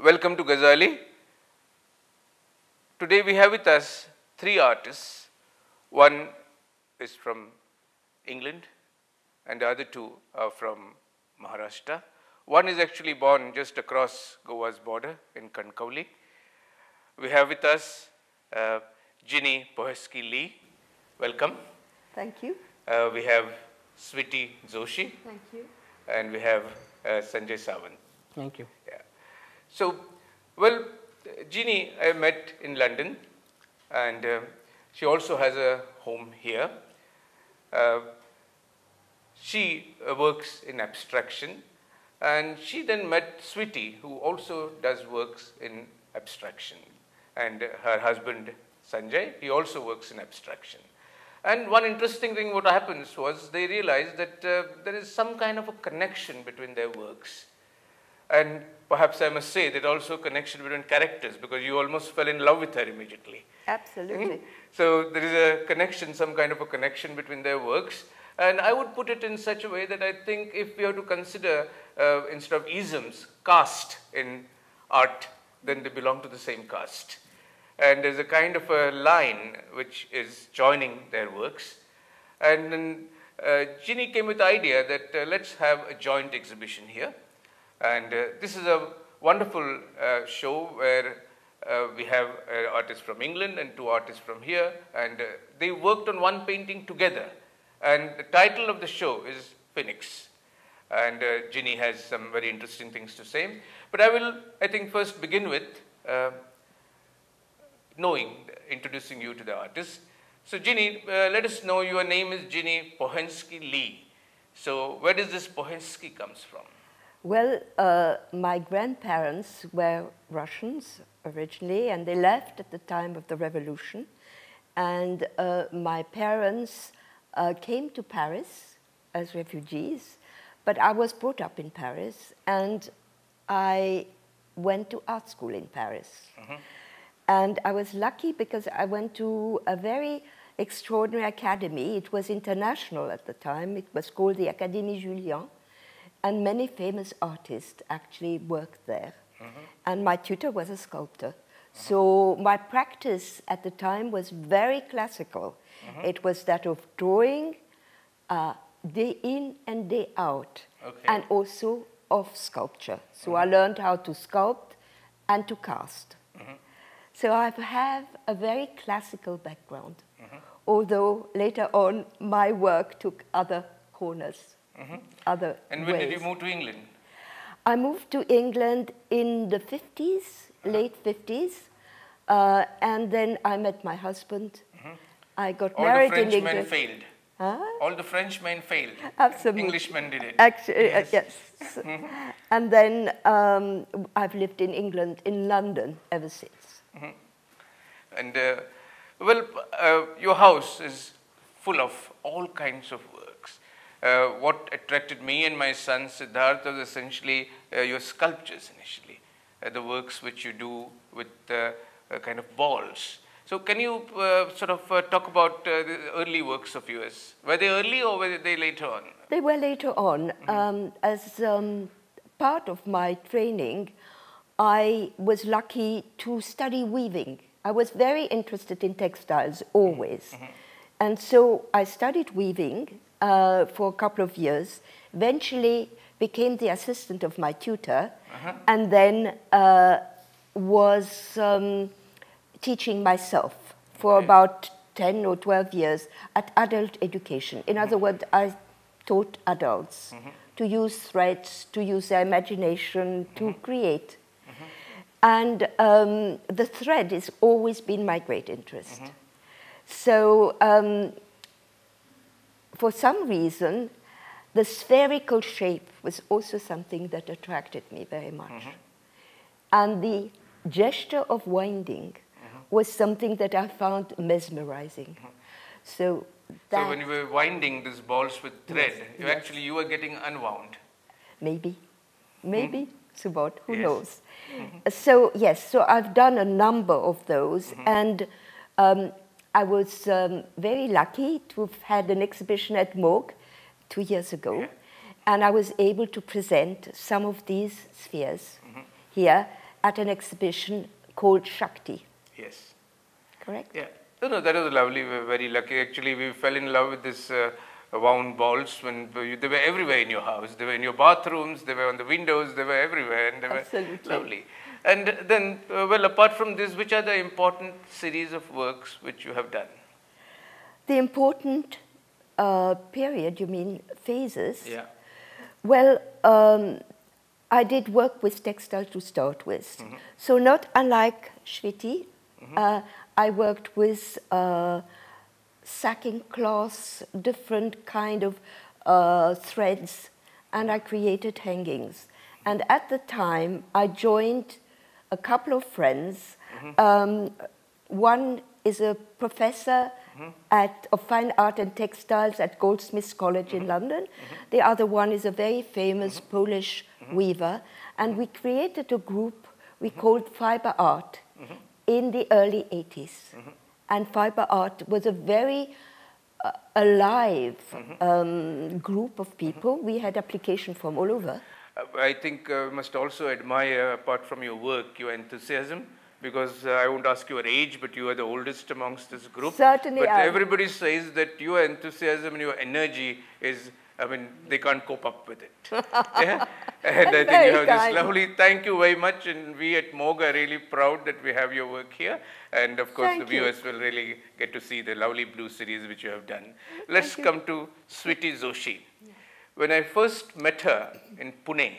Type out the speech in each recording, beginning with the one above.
Welcome to Gazaly. Today we have with us three artists. One is from England and the other two are from Maharashtra. One is actually born just across Goa's border in Kankavli. We have with us Ginny Pohensky Lee. Welcome. Thank you. We have Sweety Joshi. Thank you. And we have Sanjay Sawant. Thank you. Yeah. So, well, Ginny I met in London, and she also has a home here. She works in abstraction, and she then met Sweety, who also does works in abstraction, and her husband Sanjay, he also works in abstraction. And one interesting thing what happens was they realized that there is some kind of a connection between their works. And perhaps I must say that also connection between characters, because you almost fell in love with her immediately. Absolutely. So there is a connection, some kind of a connection between their works. And I would put it in such a way that I think if we have to consider, instead of isms, caste in art, then they belong to the same caste. And there's a kind of a line which is joining their works. And then Ginny came with the idea that let's have a joint exhibition here. And this is a wonderful show where we have artists from England and two artists from here, and they worked on one painting together. And the title of the show is Phoenix. And Ginny has some very interesting things to say. But I will, I think, first begin with introducing you to the artist. So Ginny, let us know, your name is Ginny Pohensky Lee. So where does this Pohensky comes from? Well, my grandparents were Russians originally, and they left at the time of the revolution. And my parents came to Paris as refugees, but I was brought up in Paris, and I went to art school in Paris. Mm-hmm. And I was lucky because I went to a very extraordinary academy. It was international at the time. It was called the Académie Julian. And many famous artists actually worked there. Mm-hmm. And my tutor was a sculptor. Mm-hmm. So my practice at the time was very classical. Mm-hmm. It was that of drawing day in and day out, okay, and also of sculpture. So mm-hmm. I learned how to sculpt and to cast. Mm-hmm. So I have a very classical background, mm-hmm, although later on my work took other corners. Mm-hmm. Other And when ways. Did you move to England? I moved to England in the 50s, uh-huh, late 50s, and then I met my husband. Mm-hmm. I got All married the in Frenchmen England. Failed. Huh? All the Frenchmen failed. Absolutely. Englishmen did it. Actually, yes. Yes. Mm-hmm. And then I've lived in England, in London, ever since. Mm-hmm. And well, your house is full of all kinds of works. What attracted me and my son Siddharth was essentially your sculptures initially, the works which you do with kind of balls. So can you sort of talk about the early works of yours? Were they early or were they later on? They were later on. Mm-hmm. As part of my training, I was lucky to study weaving. I was very interested in textiles, always. Mm-hmm. And so I studied weaving for a couple of years, eventually became the assistant of my tutor, uh-huh, and then was teaching myself for okay, about 10 or 12 years at adult education. In mm-hmm. other words, I taught adults mm-hmm. to use threads, to use their imagination, to mm-hmm. create. Mm-hmm. And the thread has always been my great interest. Mm-hmm. So for some reason, the spherical shape was also something that attracted me very much. Mm-hmm. And the gesture of winding mm-hmm. was something that I found mesmerizing. Mm-hmm. So that... So when you were winding these balls with thread, yes, you yes. actually, you were getting unwound. Maybe, maybe, mm-hmm. Subodh, who yes. knows? Mm-hmm. So yes, so I've done a number of those, mm-hmm. and I was very lucky to have had an exhibition at Moog 2 years ago, yeah. and I was able to present some of these spheres mm-hmm. here. at an exhibition called Shakti. Yes. Correct? Yeah. No, no, that was lovely. We were very lucky. Actually, we fell in love with this wound balls when they were everywhere in your house. They were in your bathrooms, they were on the windows, they were everywhere, and they were Absolutely. Lovely. And then, well, apart from this, which are the important series of works which you have done? The important period, you mean phases? Yeah. Well, I did work with textile to start with. Mm-hmm. So not unlike Sweety, mm-hmm. I worked with sacking cloths, different kind of threads, and I created hangings. And at the time, I joined a couple of friends. Mm-hmm. One is a professor mm-hmm. of fine art and textiles at Goldsmiths College mm-hmm. in London. Mm-hmm. The other one is a very famous mm-hmm. Polish mm-hmm. weaver. And we created a group we mm-hmm. called Fiber Art mm-hmm. in the early 80s. Mm-hmm. And fiber art was a very alive mm-hmm. group of people. Mm-hmm. We had applications from all over. I think we must also admire, apart from your work, your enthusiasm, because I won't ask your age, but you are the oldest amongst this group. Certainly. But everybody says that your enthusiasm and your energy is, I mean, they can't cope up with it. Yeah? And I think you have kind. This lovely, thank you very much. And we at MOG are really proud that we have your work here. And of course, thank the viewers will really get to see the lovely blue series which you have done. Let's come to Sweety Joshi. Yeah. When I first met her in Pune,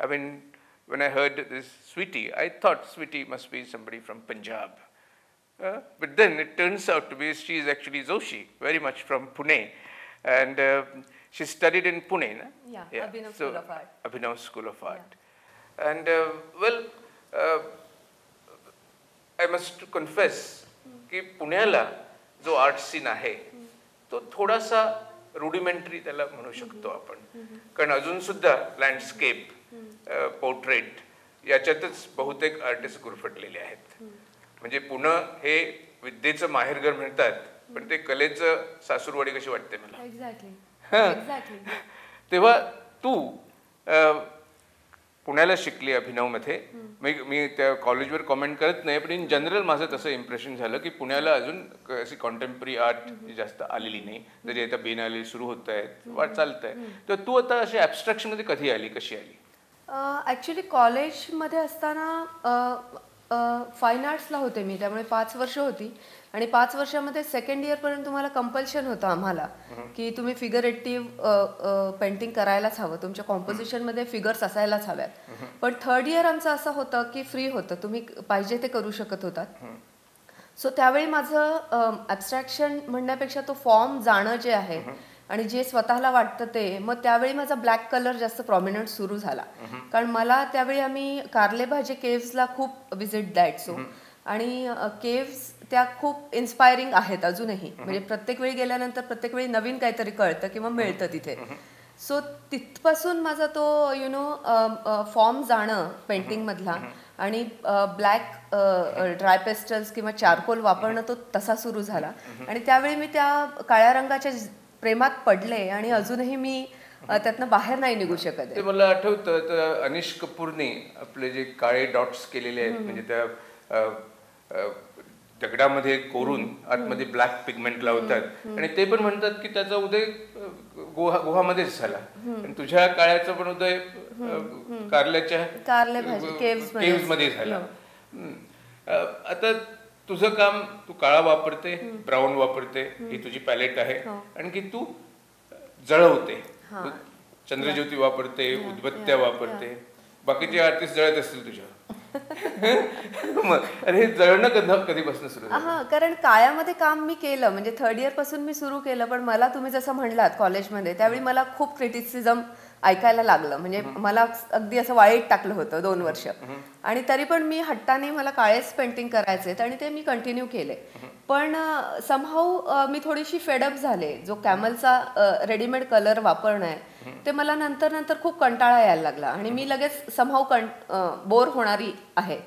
I mean, when I heard this Sweety, I thought Sweety must be somebody from Punjab. But then it turns out to be she is actually Joshi, very much from Pune. And she studied in Pune, na? Yeah, yeah. Abhinav School of Art. Abhinav School of Art. Yeah. And well, I must confess की पुण्याला जो art scene आहे तो थोडासा rudimentary त्याला म्हणू शकतो आपण, कारण अजून सुद्धा लँडस्केप, पोर्ट्रेट याच्यातच बहुतेक आर्टिस्ट गुरफटलेले आहेत. म्हणजे पुणे हे विद्येचं माहेरघर म्हणतात, पण ते कलेचं सासूरवाडी कशी वाटते मला. एक्झॅक्टली. एक्झॅक्टली. तेव्हा तू पुण्याला शिकली अभिनवमध्ये. मी त्या कॉलेजवर कॉमेंट करत नाही, पण इन जनरल माझं तसं इम्प्रेशन झालं की पुण्याला अजून अशी कॉन्टेम्पररी आर्ट जास्त आलेली नाही, जरी आता बिनाले सुरू होत आहेत, वाट चालत आहे. तर तू आता अशी ॲबस्ट्रॅक्शनमध्ये कधी आली, कशी आली? ॲक्च्युली कॉलेजमध्ये असताना फाईन आर्ट्सला होते मी, त्यामुळे 5 वर्ष होती. आणि 5 वर्षामध्ये सेकंड इयरपर्यंत तुम्हाला कंपल्शन होतं आम्हाला की तुम्ही फिगरेटिव्ह पेंटिंग करायलाच हवं, तुमच्या कॉम्पोजिशनमध्ये फिगर्स असायलाच हव्यात. पण थर्ड इयर आमचं असं होतं की फ्री होतं, तुम्ही पाहिजे ते करू शकत होतात. सो त्यावेळी माझं ॲबस्ट्रॅक्शन म्हणण्यापेक्षा तो फॉर्म जाणं जे आहे आणि जे स्वतःला वाटतं ते, मग त्यावेळी माझा ब्लॅक कलर जास्त प्रॉमिनंट सुरू झाला. कारण मला त्यावेळी आम्ही कार्ले भाजे केव्सला खूप व्हिजिट द्यायचो आणि केव्स त्या खूप इन्स्पायरिंग आहेत अजूनही, म्हणजे प्रत्येक वेळी गेल्यानंतर प्रत्येक वेळी नवीन काहीतरी कळतं किंवा मिळतं तिथे. सो तिथपासून माझा तो you know form जाणं पेंटिंगमधला आणि ब्लॅक ड्राय पेस्टल्स किंवा चारकोल वापरणं तो तसा सुरू झाला. आणि त्यावेळी मी त्या काळ्या रंगाच्या प्रेमात पडले आणि अजूनही मी त्यातनं बाहेर नाही निघू शकत. ते मला आठवतं, तर अनिश कपूरने आपले जे काळे डॉट्स केलेले आहेत, म्हणजे त्या दगडामध्ये कोरून आतमध्ये ब्लॅक पिगमेंट लावतात आणि ते पण म्हणतात की त्याचा उदय गुहामध्येच झाला. आणि तुझ्या काळ्याचा पण उदय कारल्याच्या केव्स मध्ये झाला. आता तुझं काम, तू काळा वापरते, ब्राऊन वापरते, ही तुझी पॅलेट आहे. आणखी तू जळवते, चंद्रज्योती वापरते, उदबत्त्या वापरते, बाकीचे आर्टिस्ट जळत असतील तुझ्या. मग अरे जळणं कधीपासून सुरू? हां, कारण काळ्यामध्ये काम मी केलं, म्हणजे थर्ड इयर पासून मी सुरू केलं. पण मला तुम्ही जसं म्हणलात कॉलेजमध्ये, त्यावेळी मला खूप क्रिटिसिझम ऐकायला लागलं, म्हणजे मला अगदी असं वाळीत टाकलं होतं 2 वर्ष. आणि तरी पण मी हट्टाने मला काळेच पेंटिंग करायचे आणि ते मी कंटिन्यू केले. पण समहाऊ मी थोडीशी फेडअप झाले. जो कॅमलचा रेडीमेड कलर वापरणं आहे ते मला नंतर नंतर खूप कंटाळा यायला लागला आणि मी लगेच समहाऊ बोर होणारी आहे.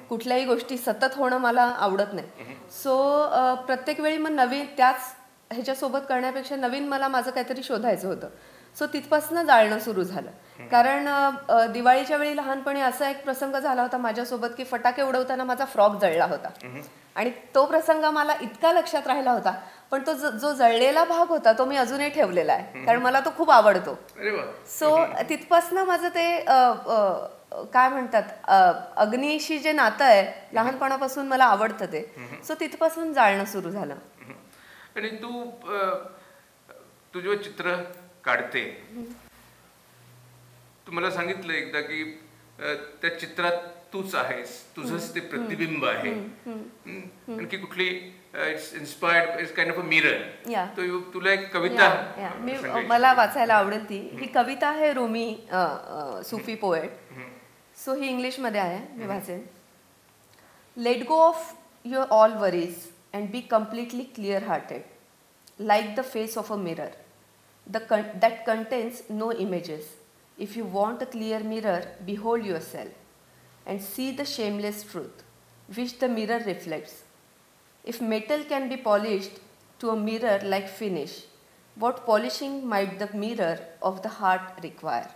कुठल्याही गोष्टी सतत होणं मला आवडत नाही. सो प्रत्येक वेळी मग नवीन त्याच ह्याच्यासोबत करण्यापेक्षा नवीन मला माझं काहीतरी शोधायचं होतं. सो तिथपासून जाळणं सुरू झालं. कारण दिवाळीच्या वेळी लहानपणी असा एक प्रसंग झाला होता माझ्यासोबत की फटाके उडवताना माझा फ्रॉक जळला होता आणि तो प्रसंग मला इतका लक्षात राहिला होता, पण तो जो जळलेला भाग होता तो मी अजूनही ठेवलेला आहे कारण मला तो खूप आवडतो. सो तिथपासनं माझं ते काय म्हणतात अग्नीशी जे नातं आहे लहानपणापासून मला आवडतं ते, सो तिथपासून जाळणं सुरू झालं. आणि तू तू जेव्हा चित्र काढते, तू मला सांगितलं एकदा की त्या चित्रात तूच आहेस, तुझंच ते प्रतिबिंब आहे. आणखी कुठली it's inspired, it's kind of a mirror. तुला एक कविता मी मला वाचायला आवडेल ती. ही कविता आहे रुमी, सुफी पोएट. सो ही इंग्लिशमध्ये आहे, मी वाचेन. Let go of your all worries and be completely clear hearted like the face of a mirror that contains no images. If you want a clear mirror, behold yourself and see the shameless truth which the mirror reflects. If metal can be polished to a mirror like finish, what polishing might the mirror of the heart require?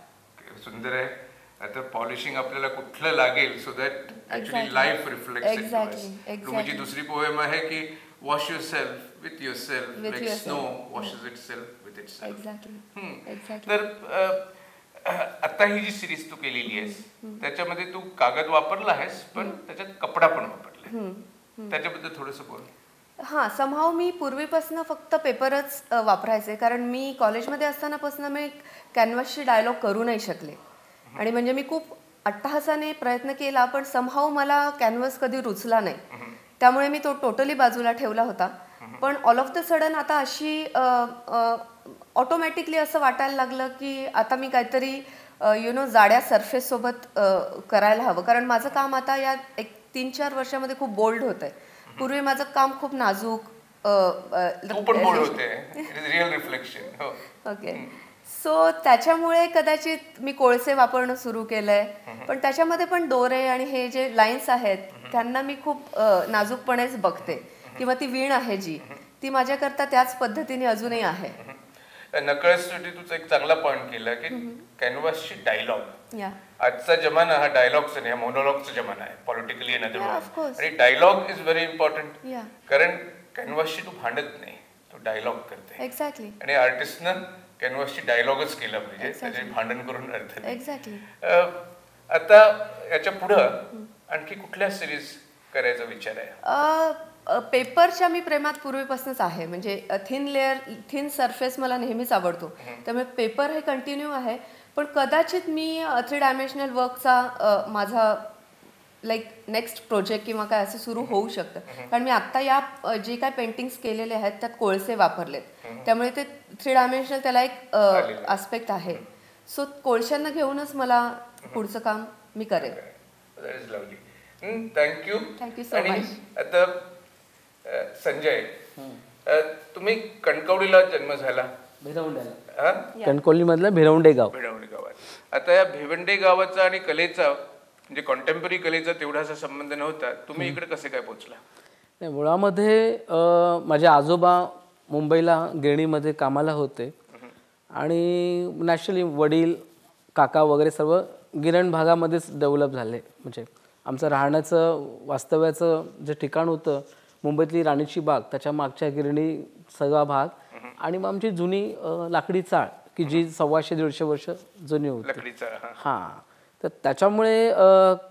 सुंदर आहे. आता polishing आपल्याला कुठलं लागेल so that actually life reflects. Exactly. रुमीची दुसरी poem आहे की wash yourself with yourself like snow washes itself with itself. Exactly. Exactly. तर आता ही जी सिरीज तू केलेली आहेस त्याच्यामध्ये तू कागद वापरला आहेस पण त्याच्यात कपडा पण वापरला, त्याच्याबद्दल थोडंसं बोल. हां, समहाव मी पूर्वीपासून फक्त पेपरच वापरायचे कारण मी कॉलेजमध्ये असतानापासून मी कॅनव्हासशी डायलॉग करू नाही शकले आणि म्हणजे मी खूप अट्टहासाने प्रयत्न केला पण समहाव मला कॅनव्हास कधी रुचला नाही, त्यामुळे मी तो टोटली बाजूला ठेवला होता. पण ऑल ऑफ the sudden आता अशी ऑटोमॅटिकली असं वाटायला लागलं की आता मी काहीतरी you know जाड्या सरफेससोबत करायला हवं, कारण माझं काम आता या एक 3-4 वर्षामध्ये खूप बोल्ड होतं आहे. पूर्वी माझं काम खूप नाजूक. ओके, सो त्याच्यामुळे कदाचित मी कोळसे वापरणं सुरू केलं आहे, पण त्याच्यामध्ये पण दोरे आणि हे जे लाईन्स आहेत त्यांना मी खूप नाजूकपणेच बघते, किंवा ती वीण आहे जी ती माझ्याकरता त्याच पद्धतीने अजूनही आहे. नकळत तुझा एक चांगला पॉइंट केला की कॅनव्हासशी डायलॉग. आजचा जमाना हा डायलॉगचा नाही, मोनोलॉगचा जमाना आहे, पॉलिटिकली अँड अदरवाइज. आणि डायलॉग is very important कारण कॅनव्हासशी तू भांडत नाही, तू डायलॉग करते. एक्झॅक्टली. आणि आर्टिस्टनं कॅनव्हासशी डायलॉगच केला पाहिजे, त्याचे भांडण करून अर्थ नाही. एक्झॅक्टली. आता याच्या पुढं आणखी कुठल्या सिरीज करायचा विचार आहे? पेपरच्या मी प्रेमात पूर्वीपासूनच आहे, म्हणजे थिन लेअर, थिन सरफेस मला नेहमीच आवडतो, त्यामुळे पेपर हे कंटिन्यू आहे. पण कदाचित मी 3 डायमेन्शनल वर्कचा माझा लाईक नेक्स्ट प्रोजेक्ट किंवा काय असं सुरू होऊ शकतं, कारण मी आत्ता या जे काय पेंटिंग्स केलेले आहेत त्यात कोळसे वापरलेत, त्यामुळे ते 3 डायमेन्शनल त्याला एक आस्पेक्ट आहे. सो कोळशांना घेऊनच मला पुढचं काम मी करेन. Thank you. Thank you so much. आता संजय, तुम्ही कणकवलीला जन्म झाला, भिरवंड्याला, कणकवलीमधलं भिरवंडे गाव. भिरवंडे गावात. आता या भिवंडे गावाचा आणि कलेचा म्हणजे कॉन्टेम्पररी कलेचा तेवढासा संबंध नव्हता, तुम्ही इकडे कसे काय पोहोचला? नाही, मुळामध्ये माझे आजोबा मुंबईला गिरणीमध्ये कामाला होते आणि नॅचरली वडील काका वगैरे सर्व गिरण भागामध्येच डेव्हलप झाले. म्हणजे आमचं राहण्याचं वास्तव्याचं जे ठिकाण होतं मुंबईतली राणीची बाग, त्याच्या मागच्या गिरणी सगळा भाग, आणि मग आमची जुनी लाकडी चाळ की जी 125-150 वर्ष जुनी होती. हां, तर त्याच्यामुळे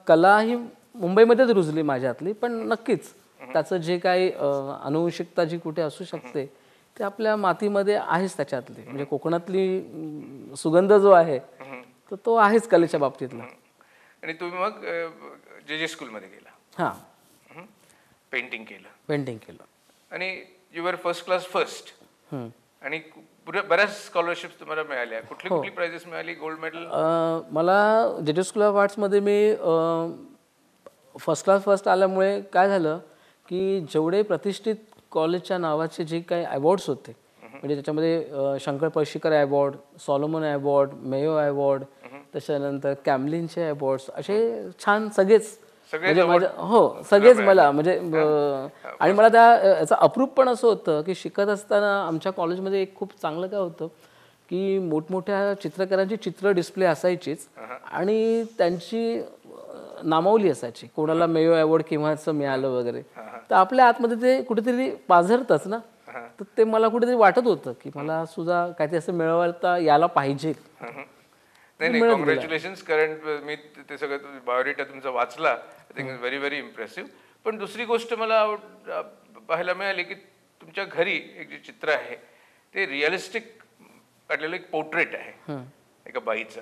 कला ही मुंबईमध्येच रुजली माझ्यातली. पण नक्कीच त्याचं जे काही अनुवंशिकता जी कुठे असू शकते ते आपल्या मातीमध्ये आहेच त्याच्यातली. म्हणजे कोकणातली सुगंध जो आहे तर तो आहेच कलेच्या बाबतीतला. आणि तुम्ही मग जे जे स्कूलमध्ये गेला? हां, पेंटिंग केलं. पेंटिंग केलं आणि you were first class first. आणि बऱ्याच स्कॉलरशिप्स तुम्हाला मिळाल्या. कुठली कुठली प्राइजेस मिळाली? Gold medal? मला जे जे स्कूल ऑफ आर्ट्समध्ये मी फर्स्ट क्लास फर्स्ट आल्यामुळे काय झालं की जेवढे प्रतिष्ठित कॉलेजच्या नावाचे जे काही अवॉर्ड्स होते, म्हणजे त्याच्यामध्ये Shankar Palshikar award, Solomon award, Mayo award, त्याच्यानंतर कॅमलिनचे अवॉर्ड्स, असे छान सगळेच म्हणजे माझ्या, हो सगळेच मला म्हणजे. आणि मला त्या याचं अप्रूप पण असं होतं की शिकत असताना आमच्या कॉलेजमध्ये एक खूप चांगलं काय होतं की मोठमोठ्या चित्रकारांची चित्र डिस्प्ले असायचीच आणि त्यांची नामावली असायची, कोणाला मेयो अवॉर्ड केव्हाचं मिळालं वगैरे, तर आपल्या आतमध्ये ते कुठेतरी पाझरतच ना. तर ते मला कुठेतरी वाटत होतं की मला सुद्धा काहीतरी असं मिळवता यायला पाहिजे. नाही नाही, कॉंग्रॅच्युलेशन्स, कारण मी ते सगळं बायोडेटा तुमचा वाचला, I think very very impressive. पण दुसरी गोष्ट मला पाहायला मिळाली की तुमच्या घरी एक जे चित्र आहे ते रिअलिस्टिक काढलेलं एक पोर्ट्रेट आहे एका बाईचं,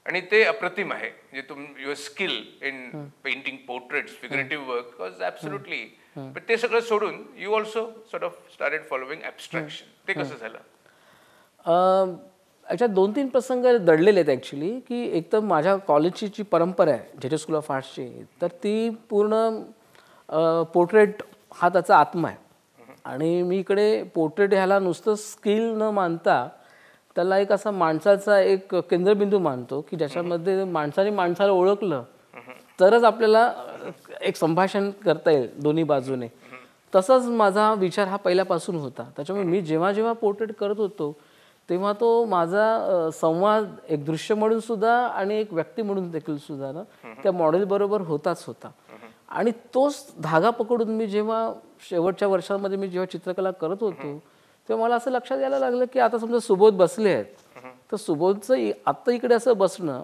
आणि ते अप्रतिम आहे. म्हणजे your skill in painting portraits, figurative work was absolutely. पण ते सगळं सोडून you also sort of started following abstraction, ते कसं झालं? याच्यात 2-3 प्रसंग दडलेले आहेत ॲक्च्युली. की एक तर माझ्या कॉलेजची जी परंपरा आहे जे जे स्कूल ऑफ आर्ट्सची, तर ती पूर्ण पोर्ट्रेट हा त्याचा आत्मा आहे. आणि मी इकडे पोर्ट्रेट ह्याला नुसतं स्किल न मानता त्याला एक असा माणसाचा एक केंद्रबिंदू मानतो की ज्याच्यामध्ये माणसाने माणसाला ओळखलं तरच आपल्याला एक संभाषण करता येईल दोन्ही बाजूने. तसाच माझा विचार हा पहिल्यापासून होता. त्याच्यामुळे मी जेव्हा जेव्हा पोर्ट्रेट करत होतो तेव्हा तो माझा संवाद एक दृश्य म्हणून सुद्धा आणि एक व्यक्ती म्हणून देखील सुद्धा ना त्या मॉडेलबरोबर होताच होता. आणि तोच धागा पकडून मी जेव्हा शेवटच्या वर्षांमध्ये मी जेव्हा चित्रकला करत होतो तेव्हा मला असं लक्षात यायला लागलं की आता समजा सुबोध बसले आहेत तर सुबोधचं आत्ता इकडे असं बसणं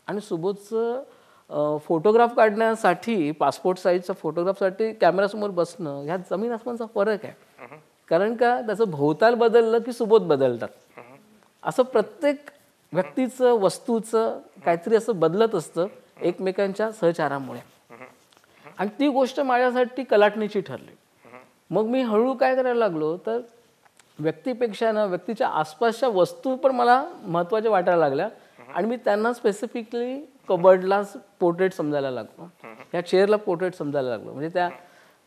आणि सुबोधचं फोटोग्राफ काढण्यासाठी पासपोर्ट साईजचा फोटोग्राफसाठी कॅमेरासमोर बसणं ह्यात जमीन आसमानचा फरक आहे. कारण का त्याचं भोवताल बदललं की सुबोध बदलतात. असं प्रत्येक व्यक्तीचं वस्तूचं काहीतरी असं बदलत असतं एकमेकांच्या सहचारामुळे. आणि ती गोष्ट माझ्यासाठी कलाटणीची ठरली. मग मी हळूहळू काय करायला लागलो तर व्यक्तीपेक्षा ना व्यक्तीच्या आसपासच्या वस्तू पण मला महत्त्वाच्या वाटायला लागल्या आणि मी त्यांना स्पेसिफिकली कबर्डला पोर्ट्रेट समजायला लागलो, या चेअरला पोर्ट्रेट समजायला लागलो. म्हणजे त्या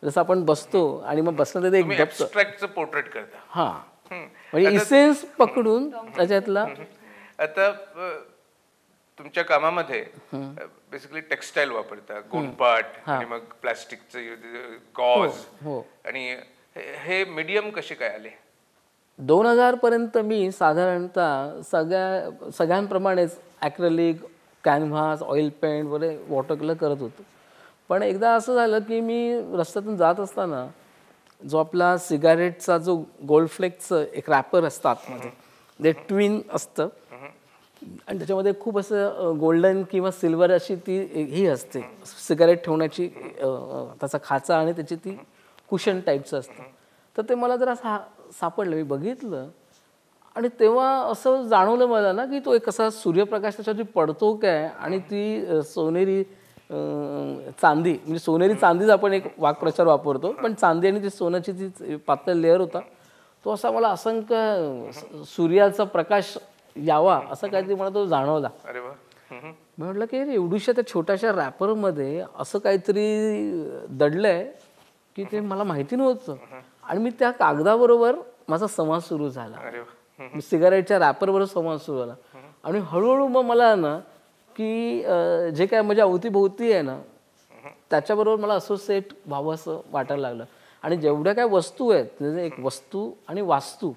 जसं आपण बसतो आणि मग बसलं तर एक ॲबस्ट्रॅक्टचं पोर्ट्रेट करता. हां, म्हणजे इसेन्स पकडून त्याच्यातला. आता तुमच्या कामामध्ये बेसिकली टेक्स्टाईल वापरता, गोंडपाट आणि मग प्लास्टिकचं गॉज, आणि हे मीडियम कसे काय आले? 2000 पर्यंत मी साधारणतः सगळ्यांप्रमाणेच ॲक्रेलिक, कॅनव्हास, ऑइल पेंट वगैरे वॉटर कलर करत होतो. पण एकदा असं झालं की मी रस्त्यातून जात असताना जो आपला सिगारेटचा जो गोल्ड फ्लेकचं एक रॅपर असतं आतमध्ये, ते ट्विन असतं आणि त्याच्यामध्ये खूप असं गोल्डन किंवा सिल्वर अशी ती ही असते सिगारेट ठेवण्याची, त्याचा खाचा आणि त्याची ती कुशन टाईपचं असतं. तर ते मला जरा सापडलं, मी बघितलं आणि तेव्हा असं जाणवलं मला ना की तो एक कसा सूर्यप्रकाश त्याच्यावरती पडतो काय, आणि ती सोनेरी चांदी, म्हणजे सोनेरी चांदीच आपण एक वाक्प्रचार वापरतो, पण चांदी आणि ती सोन्याची ती पातळ लेअर होता तो असा मला असंख्य सूर्याचा प्रकाश यावा असं काहीतरी मला तो जाणवला. मी म्हटलं की एवढीशा त्या छोट्याशा रॅपरमध्ये असं काहीतरी दडलंय की ते मला माहिती नव्हतं. आणि मी त्या कागदाबरोबर माझा संवाद सुरू झाला, मी सिगारेटच्या रॅपरबरोबर संवाद सुरू झाला. आणि हळूहळू मग मला ना की जे काय माझ्या अवतीभोवती आहे ना त्याच्याबरोबर मला असोसिएट व्हावं असं वाटायला लागलं. आणि जेवढ्या काय वस्तू आहेत, म्हणजे एक वस्तू आणि वास्तू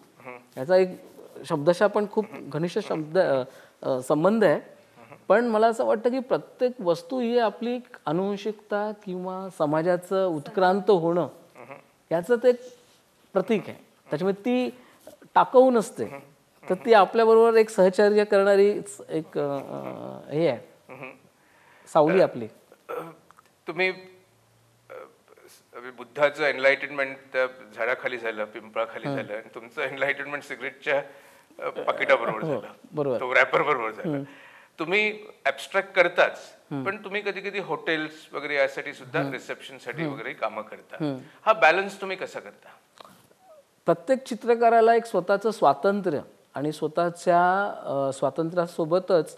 याचा एक शब्दशः पण खूप घनिष्ठ शब्द संबंध आहे, पण मला असं वाटतं की प्रत्येक वस्तू ही आपली अनुवंशिकता किंवा समाजाचं उत्क्रांत होणं याचं ते प्रतीक आहे. त्याच्यामुळे ती टाकाऊ नसते, तर ती आपल्याबरोबर एक सहचर्य करणारी एक हे आहे सावली आपली. तुम्ही बुद्धाचं एनलाइटनमेंट त्या झाडाखाली झालं, पिंपळाखाली झालं, आणि तुमचं एनलाइटनमेंट सिगरेटच्या पाकिटाबरोबर झालं, बरोबर, तो रॅपर बरोबर झालं. तुम्ही ॲबस्ट्रॅक्ट करताच, पण तुम्ही कधी कधी हॉटेल्स वगैरे यासाठी सुद्धा रिसेप्शनसाठी वगैरे कामं करता. हा बॅलन्स तुम्ही कसा करता? प्रत्येक चित्रकाराला एक स्वतःचं स्वातंत्र्य आणि स्वतःच्या स्वातंत्र्यासोबतच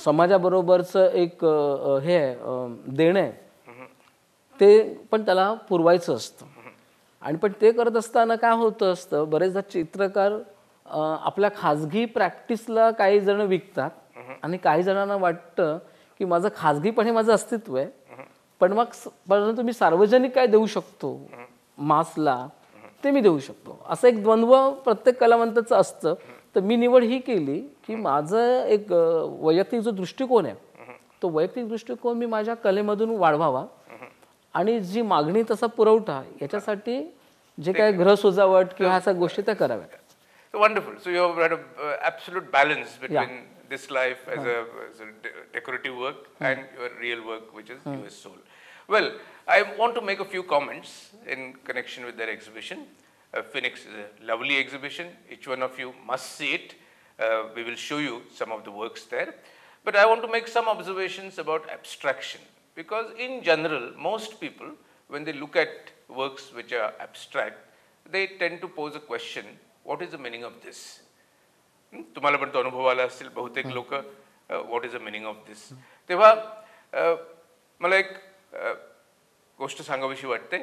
समाजाबरोबरचं एक हे देणं आहे, ते पण त्याला पुरवायचं असतं. आणि पण ते करत असताना काय होतं असतं, बरेचदा चित्रकार आपल्या खाजगी प्रॅक्टिसला काही जण विकतात आणि काही जणांना वाटतं की माझं खाजगीपण हे माझं अस्तित्व आहे, पण मग परंतु मी सार्वजनिक काय देऊ शकतो मासला ते मी देऊ शकतो. असं एक द्वंद्व प्रत्येक कलावंताचं असतं. तर मी निवड ही केली की माझं एक वैयक्तिक जो दृष्टिकोन आहे तो वैयक्तिक दृष्टिकोन मी माझ्या कलेमधून वाढवावा आणि जी मागणी तसा पुरवठा याच्यासाठी जे काय गृह सजावट किंवा अशा गोष्टी त्या कराव्यात. Wonderful. So you have had an absolute balance between this life as a decorative work and your real work, which is US Soul. Well, I want to make a few comments in connection with their exhibition. Phoenix is a lovely exhibition. Each one of you must see it. We will show you some of the works there. But I want to make some observations about abstraction, because in general, most people, when they look at works which are abstract, they tend to pose a question, what is the meaning of this? तुम्हाला पण तो अनुभव आला असेल, बहुतेक लोक what is the meaning of this. तेव्हा मला एक गोष्ट सांगावीशी वाटते.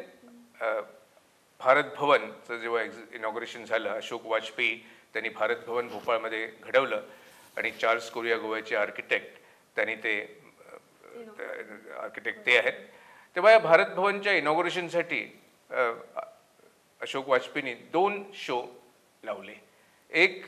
भारत भवनचं जेव्हा इनॉग्रेशन झालं, अशोक वाजपेयी त्यांनी भारत भवन भोपाळमध्ये घडवलं आणि चार्ल्स कोरिया गोव्याचे आर्किटेक्ट त्यांनी ते आर्किटेक्ट ते आहेत. तेव्हा या भारत भवनच्या इनॉग्रेशनसाठी अशोक वाजपेयींनी 2 शो लावले. एक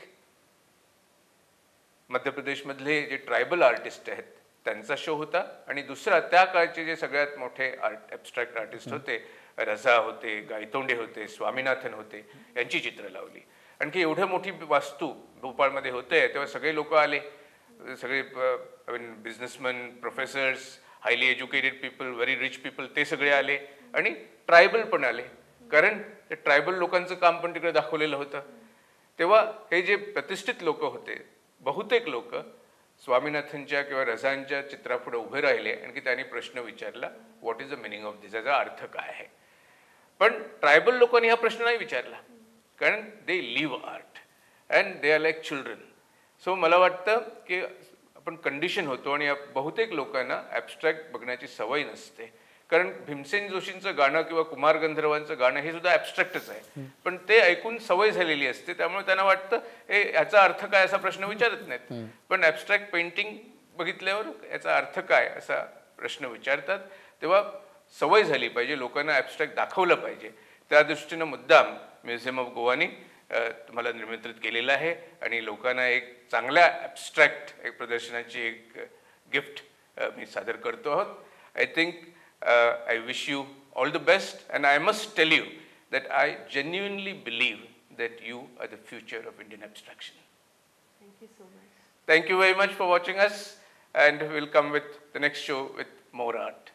मध्य प्रदेशमधले जे ट्रायबल आर्टिस्ट आहेत त्यांचा शो होता आणि दुसरा त्या काळचे जे सगळ्यात मोठे ॲबस्ट्रॅक्ट आर्टिस्ट होते, रझा होते, गायतोंडे होते, स्वामीनाथन होते, यांची चित्र लावली. आणखी एवढं मोठी वास्तू भोपाळमध्ये होते तेव्हा सगळे लोक आले, सगळे I mean businessman, professors, highly educated people, very rich people, ते सगळे आले आणि ट्रायबल पण आले, कारण ते ट्रायबल लोकांचं काम पण तिकडे दाखवलेलं होतं. तेव्हा हे जे प्रतिष्ठित लोक होते, बहुतेक लोक स्वामीनाथनच्या किंवा रझांच्या चित्रापुढे उभे राहिले आणखी त्यांनी प्रश्न विचारला, what is the meaning of this, याचा अर्थ काय आहे. पण ट्रायबल लोकांनी हा प्रश्न नाही विचारला, कारण they live art and they are like children. So मला वाटतं की आपण कंडिशन होतो आणि बहुतेक लोकांना ॲबस्ट्रॅक्ट बघण्याची सवय नसते, कारण भीमसेन जोशींचं गाणं किंवा कुमार गंधर्वांचं गाणं हे सुद्धा ॲबस्ट्रॅक्टच आहे, पण ते ऐकून सवय झालेली असते, त्यामुळे त्यांना वाटतं हे याचा अर्थ काय असा प्रश्न विचारत नाहीत. पण ॲबस्ट्रॅक्ट पेंटिंग बघितल्यावर याचा अर्थ काय असा प्रश्न विचारतात. तेव्हा सवय झाली पाहिजे, लोकांना ॲबस्ट्रॅक्ट दाखवलं पाहिजे. त्या दृष्टीनं मुद्दाम म्युझियम ऑफ गोवानी तुम्हाला निमंत्रित केलेलं आहे आणि लोकांना एक चांगल्या ॲबस्ट्रॅक्ट एक प्रदर्शनाची एक गिफ्ट मी सादर करतो आहोत. I think I wish you all the best, and I must tell you that I genuinely believe that you are the future of Indian abstraction. Thank you so much. Thank you very much for watching us, and we'll come with the next show with more art.